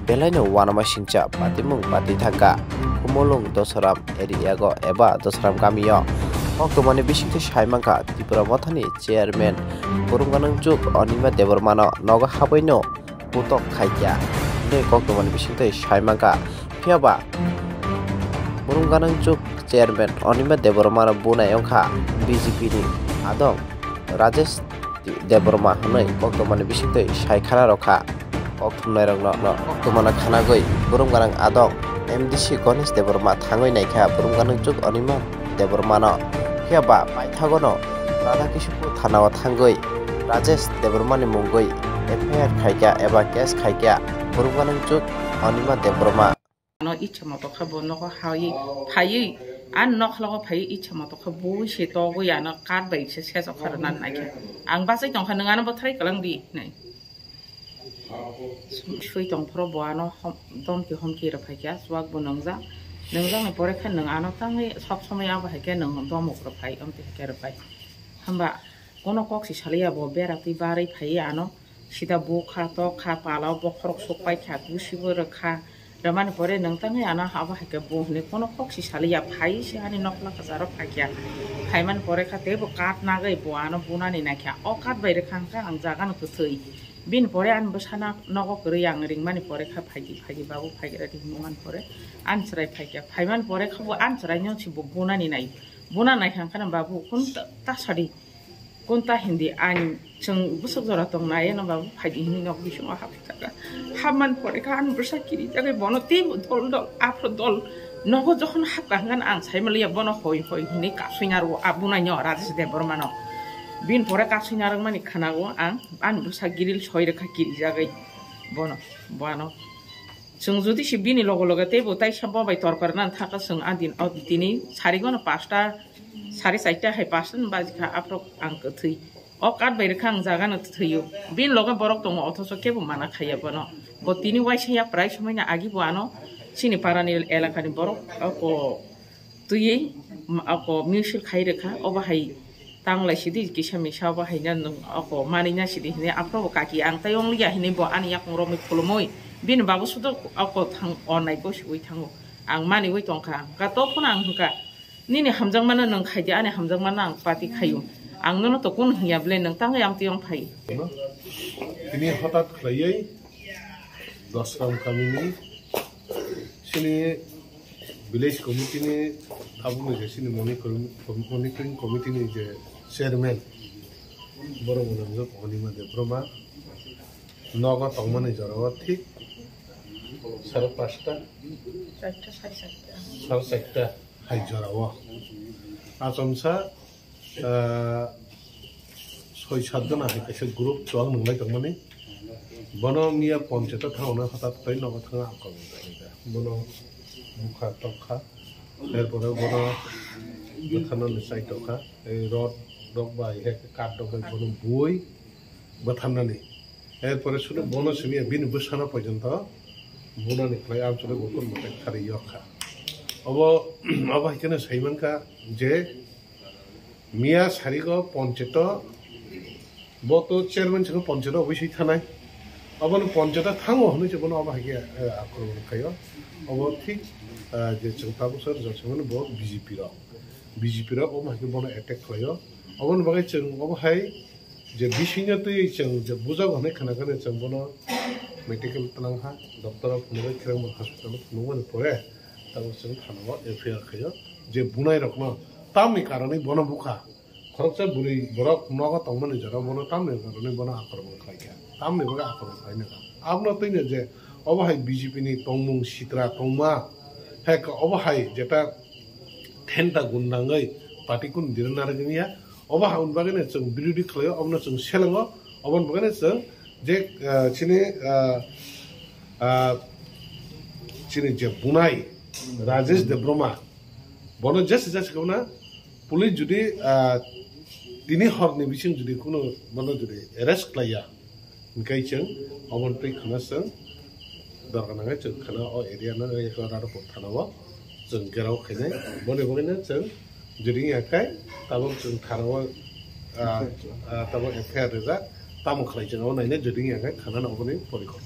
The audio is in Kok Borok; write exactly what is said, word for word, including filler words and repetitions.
Belaino uanama singcha patimung pati thangkha Khumulwng Dosaram area go eba Dosaram gamio. Koktwmani bisingtwi sai mankha Tipra Mothani chairman Burung Gwnangchuk Anima Debbarmano nogo habwino putok khaikha hinwi koktwmani bisingtwi sai mankha. Phiyaba Burung Gwnangchuk chairman Anima Debbarmano bunai wngkha B J P ni adong Rajesh Debbarma hwnwi koktwmani bisingtwi sai khana rwkha. Koktwmnairokno no koktwmano khanagwi Burung Gwnang adong M D C Ganesh Debbarma thangwi naikha Burung Gwnangchuk Anima Debbarmano. Phiyaba paithagono Radha Kishore thanao thangwi Rajesh Debbarmani mungwi F I R khaikha eba case khaikha Burung Gwnangchuk Anima Debbarma. Ano ichha moto khe bo nogo hai phaiwi, ani nokhlogo phaiwi ichha moto khe bui se togwi ano kat bai se sejok kha rwna naikhe. Ang bachai tongkha, nwng ano bwthrai kwlang di hinwi. Sui tong phuru bo ano hom-, domki homki rwphaikha, chuak bo nwngjak. Nwngjakni pore khe nwng ano tangwi sob somoi abo hai khe nwng domok rwphai, omtwi hai khe rwphai. Hwnba kono kok si saliya bo bera twi barwi phaiwi ano. Sida bukha, tokha, pala o bokhorok sokpai kha, gusi bo rwkha. Rwmani pore nwng tangwi ano abo hai khe bo hinwi kono kok si saliya, phai se ani nokla kwcharo phaikha. Phaimani pore kha teibo kat nagwi bo ano bunani naikha. O kat bai rwkha hwnkha ang jaga no kwthwi. Bini pore ani bwsano nogo kwrwi ang ringmani pore kha phaidi phaidi babu phaigra di hinwi mani pore ani chwrai phaikha. Phaimani pore kha bo ani chwrai no si bo bunani nai. Buna naikha hwnkha na babu kun ta, ta sadi. Kunta hindi ani chwng bwswk jora tong nai, eno babu phaidi hinwi nok bisingo hapjak. Hapmani pore kha ani bwsa kiri jagwi bono teibo dol dol, aphro dol. Nogo jokhon hapkha hwnkhe ang sai manliya bono hoi hoi hinwi kasui narwo a bunaino Rajesh Debbarmano. Bini pore kasui narwkmani khwnago ang ani bwsa grill soi rwkha kiri jagwi bono, bono. Chwng jodi se bini loge loge teibo taisa bo bai tor kor nang thaka chwng a din, o tini sarigono pasta, sari chaita hai pasta ni baji kha aphro ang kwthwi. O kat bai rwkha ang jaga no thwiyo. Bini loge borok tongo othocho kebo mana khaiya bono. Bo tini waisa ya prai somoi na agi bo ano chini para ni elaka ni borok o ko twiwi, m-, ako misil khai rwkha, obo hai tanglai sidi kisa misa obo hai na nwng ako manwi na sidi hinwi aphro bo kaki ang tai wngliya hinwi bo ani yakung romwi khulumwi bini babu sudo ako thang o nai bo siwi thango. Ang maniwi tongkha, hwnkha to phano ang hwnkha, "Nini hamjakmano nwng khaidi, ani hamjakmano ang pati khaio. Ang nono to kun hwnya ble, nwng tangwi amtwi wng phai." Tini hothat khlaiwi Dosram kamini chini village committee ni tabukni je chini monitoring, monitoring committee ni je chairman borok bo nangjak Anima Debbarma nogo tongmani jorao thik sare pasta, sare charta hai jorao achomsa ah, soi sat jona hai kaisa group chuwak nunglai tongmani. Bono miya ponchayat o thangna hothat khlai nogo thangna akromon khlaikha. Bono bukha tokha, er pore bono bwtharnani chai tokha, ei rod rok bai hai khe kat rok bai bono bui bwtharnani. Er pore sudu bono simiya bini bwsano porjonto bunani khlai amchwlwi bo kun mwtai kharwi yok kha. Obo, obo hai kheno sai mankha je, miya sarigo poncheto, bo to chairman sino poncheto obisoi thanai. Obono poncheto thango hwnwi se bono obo hai khe, eh, akromon khaio. Obo thik, eh, je chwng tabuk sar jotsamani bo B J P rok. B J P rok obo hai khe bono attack khlaio. Oboni bagwi chwng obo hai je bisingno twi chwng je bujak hwnwi khna khna chwng bono medical tlang ha, doctor rok phunugwi Khirang hospital o phunukmani pore tabuk chwng thana o F I R khaio. Je bunai rokno tamni karonwi bono bukha. Khoroksa bwrwi borok nogo tongmani jora bono tamni karonwi bono akromon khlaikha. Tamni bagwi akromon khlaina kha. Abono twino je obo hai B J P ni tongmung sitra tongma, hai khe obo hai jeta thenta gundangwi party kun dirna rwgwngya. Obo hai wng bagwino chwng birodhi khlaio, obono chwng selengo, oboni bagwino chwng je, ah, chini, ah, ah, chini je bunai Rajesh Debbarma, bono jesa jesa khe na police jodi, ah, tini horni bising jodi kuno bono jodi arrest khlaiya, hingke chwng obo twi khna chwng dorkar nangnai chwng khna o area no Radhapur thana o chwng gherao khainai. Boni bagwino chwng jodi wngya khe tabuk chwng thana o, ah, ah, tabuk F I R rijak, tamo khlai chwng abo nainai jodi wngya khe khna no oboni porikop.